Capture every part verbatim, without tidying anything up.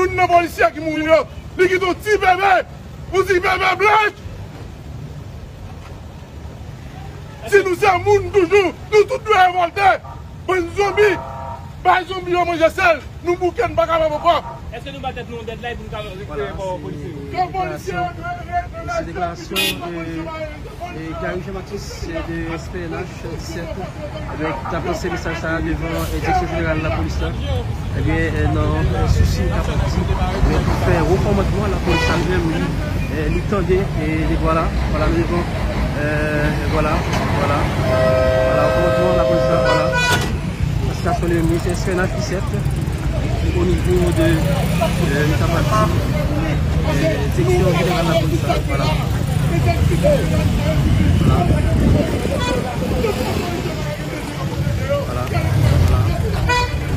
Youn nan polisye ki mouri yo, li kite yon ti bebe, yon ti bebe blanch. Si nou se moun toujou, nou tout dwe revòlte. Bann zonbi, bay zonbi yo manje sèl, nou bouke, nou pa ka fè ankò. Èske nou ba tèt nou yon deadline pou nou ka rekipere kò polisye yo? Vwala, se, se deklarasyon de, e, Gary Jean Baptiste, e, de S P N H disèt, ebyen, ki t ap lanse mesaj sa a devan, e, Direksyon Jeneral Lapolis la. Ebyen, e, nan, e, sousi, m kapab di, ebyen, pou fè wokòmandman lapolis la li menm, li, e, li tande, e, li, vwala, vwala, nou devan, e, vwala, vwala, vwala, wokòmandman lapolis la, vwala. Stasyon de minis S P N H disèt, o nivo de, e, nou kapab di, e, Direksyon Jeneral Lapolis la, vwala. Vwala. Vwala, vwala.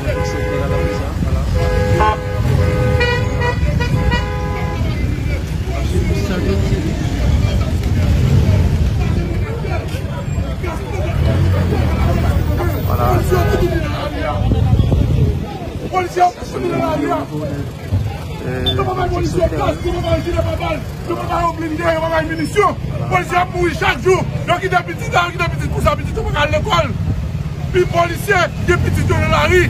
Direksyon Jeneral Lapolis la, vwala. Vwala. Polisye ap mouri nan lari a. Yo pa bay polisye gaz, yo pa bay jile pare bal, yo pa bay yon blende, yo pa bay minisyon. Polisye ap mouri chak jou. Yo kite pitit la, yo kite pitit konsa, pitit yo pa ka al lekòl. Pi polisye, gen pitit yo nan lari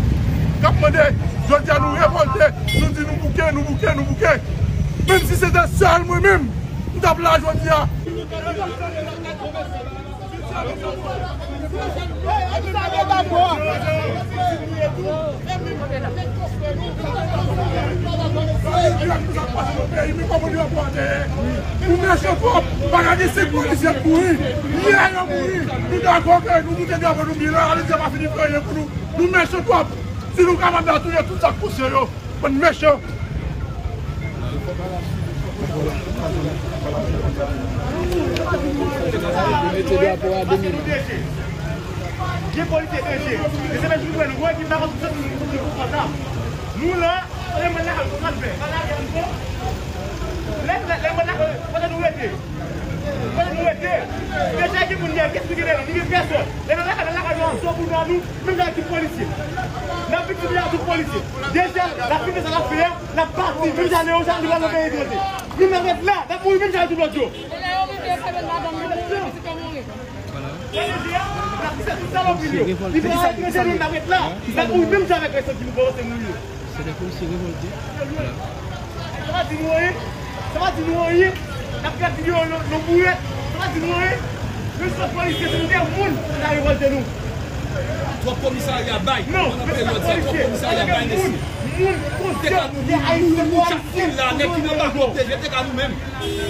k ap mande. Jodi a nou revòlte, nou di nou bouke, nou bouke, nou bouke. Menm si se te sèl mwen menm, m t ap la jodi a. Nou mechan twòp, pa ka gen senk polisye k mouri. Yè yo mouri. Nou dakò ke nou moute drapo nou byen la, ale Dye pa fini fè anyen pou nou. Nou mechan twòp. Si nou kapab la touye tout sa k konseye yo. Bann mechan. Gen polisye etranje. E se menm jan nou wè, nou wè ki pa konn sòti nou konn sa. Nou la, lè mwen la, nou pral fè. Lè, lè, lè mwen la, kote nou rete? Kote nou rete? Deja gen moun dèyè, kès ki gen dèyè nou? Nou gen pèsòn. Lè nou lakay, nou lakay nou ansanm pou nou, nou, menm jan avèk tout polisye. N ap viktim jan avèk tout polisye. Deja, l ap fin fè sa l ap fè a, l ap pati, menm jan Leon Charles li pral nan peyi etranje. Li mèt ret la, l ap mouri menm jan avèk tout lòt yo. E lè yo rive, se menm madanm li mouri, pitit yo mouri. Lè yo di a, l ap fè tout salopri yo. Li pral etranje, nou, l ap ret la, l ap mouri menm jan avèk lè sòti nou kòmanse mouri yo. Se de polisye revòlte. Sa pa di nou anyen. Sa pa di nou anyen. N ap gade videyo yo, nou bourèt. Sa pa di nou anyen. Nou se polisye, se nou de moun ki ta revòlte nou. Twòp komisarya bay. Non, nou se polisye. Twòp komisarya bay, mesye. Moun, moun konsyans, se Ayisyen, se Ayisyen. Nèg ki nan bako, te jete ka nou menm.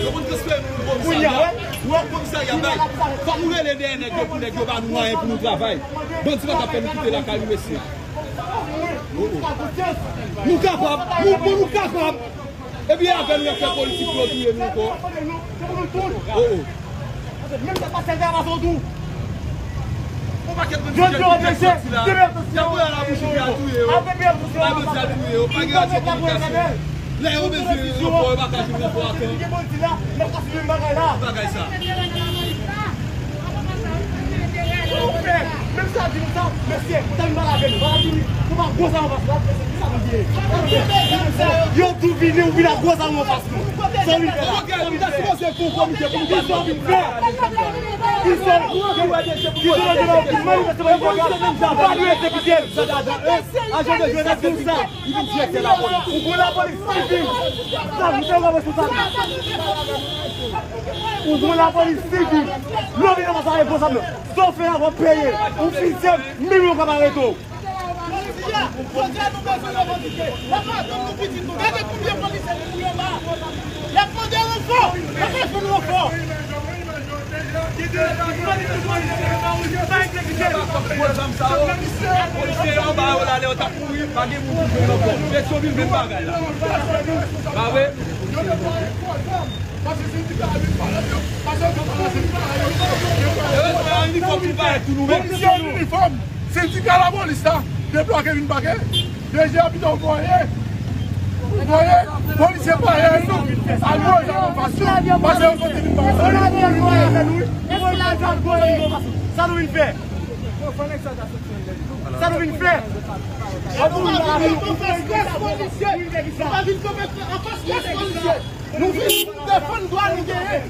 Yo konn transfere nou nan komisarya. Twòp komisarya bay. Fòk nou rele dèyè nèg yo pou nèg yo ba nou mwayen pou nou travay. Bandi pa t ap fè nou kite lakay nou, mesye. Nou kapab, nou, bon, nou kapab. Epi avè nou y ap fè politik pou yo touye nou ankò. Oh, oh. Menm sa pa sèl dèyè pa sou tou. Yon pakèt moun ki jèt, ki jèt soti la. Y ap pran nan bouch epi y al touye yo. Bay bandi al touye yo. Pa gen radyo kominikasyon. Lè yo bezwen ranfò, yo pa ka jwenn ranfò a tan. Bagay sa. Menm sa di nou sa, mesye, ou ta vin pale avè nou. Pa vin, nou pa gwo zam anfas nou, mesye, ki sa nou ye? Yo tou vini, ou vin ak gwo zam anfas nou. Sa w vin fè la? Sa w vin fè? Ki sa w vin fè? Ki sa w vin fè? Ki sa w vin fè? Manifeste manifeste, pa nou egzekite l. Ajan de jwenn egzekite sa. Li vin direktè lapolis. Ou gon lapolis sivil. Sa, ou te yon responsab. Ou gon lapolis sivil. Lè w vin anvan sa, responsab. Sa w fè a, w ap peye. Ou fizye, menm yo p ap arete w. Jodi a, nou bezwen revandike. N ap atann nou pitit nou. Gade konbyen polisye ki mouri anba. Y ap mande ranfò. Y ap bezwen ranfò. Polisye yo anba yo la, lè yo t ap mouri, pa gen moun ki jwenn ankò. Petyonvil, menm bagay la. Pa vre? Erezman, ann inifòm tou parèt tou nou menm. Polisye ann inifòm, sendika lapolis la, deplòke vin pake. D G a pito voye, voye polisye pare nou. Al voye zam anfas yo, pase yo soti vin pase. Sa nou vin fè? Sa nou vin fè? Nou pa vin kanpe anfas klas polisye. Nou pa vin kanpe anfas klas polisye. Nou vin pou defann dwa nou genyen.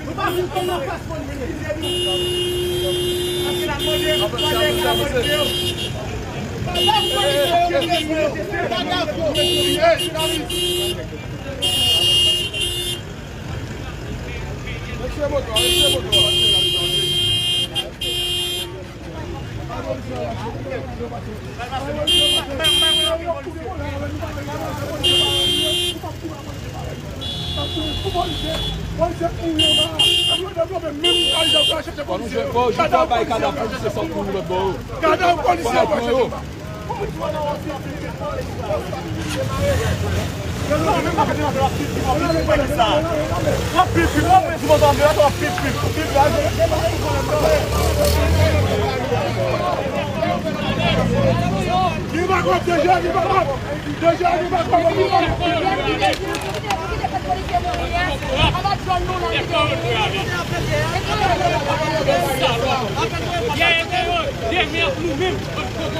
Nou pa vin kanpe anfas polisye. Kadav polisye yo. Kadav polisye yo. Mesye moto, mesye moto. Fò nou jwenn, fò yo jwenn, fò yo bay kadav polisye sa kouri lòt bò yo. Kadav polisye yo.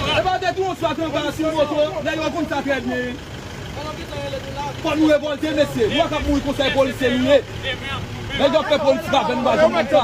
E pa te tou yon swa konba sou moto, nèg yo konn sa trè byen. Fò nou revòlte, mesye. Nou pa ka mouri konsa, e polisye nou ye. Nèg yo ap fè politik avè nou, pa janm konn sa.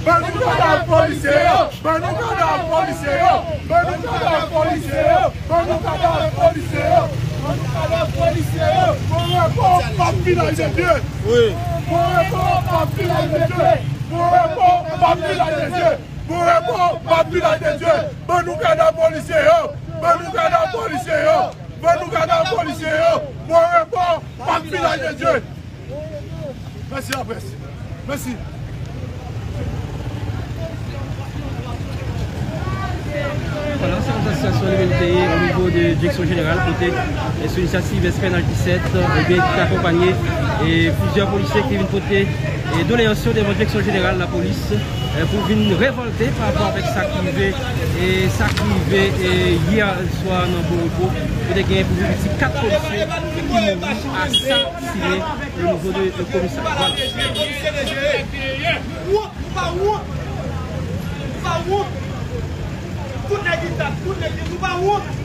Ban nou kadav polisye yo! Ban nou kadav polisye yo! Ban nou kadav polisye yo! Ban nou kadav polisye yo! Ban nou kadav polisye yo! Bon repo, pèp Vilaj de Dye! Wi. Bon repo, pèp Vilaj de Dye! Bon repo, pèp Vilaj de Dye! Bon repo, pèp Vilaj de Dye! Ban nou kadav polisye yo! Ban nou kadav polisye yo! Ban nou kadav polisye yo! Bon repo, pèp Vilaj de Dye! Mèsi laprès. Mèsi. Vwala, se yon sitiyasyon li menm te ye o nivo de direksyon jeneral kote, e, sou inisyativ S P N H disèt, ebyen, ki te akonpanye, e, plizyè polisye ki te vin pote, e, doleyans yo devan direksyon jeneral lapolis, e, pou vin revòlte pa rapò avèk sa ki rive, e, sa ki rive, e, yè swa nan Bon Repo, kote gen pou pi piti kat polisye ki mouri asasinen o nivo de, de komisarya. Vwala. Wont, nou pa wont. Nou pa wont. Tout nèg ki tap, tout nèg ki, nou pa wont.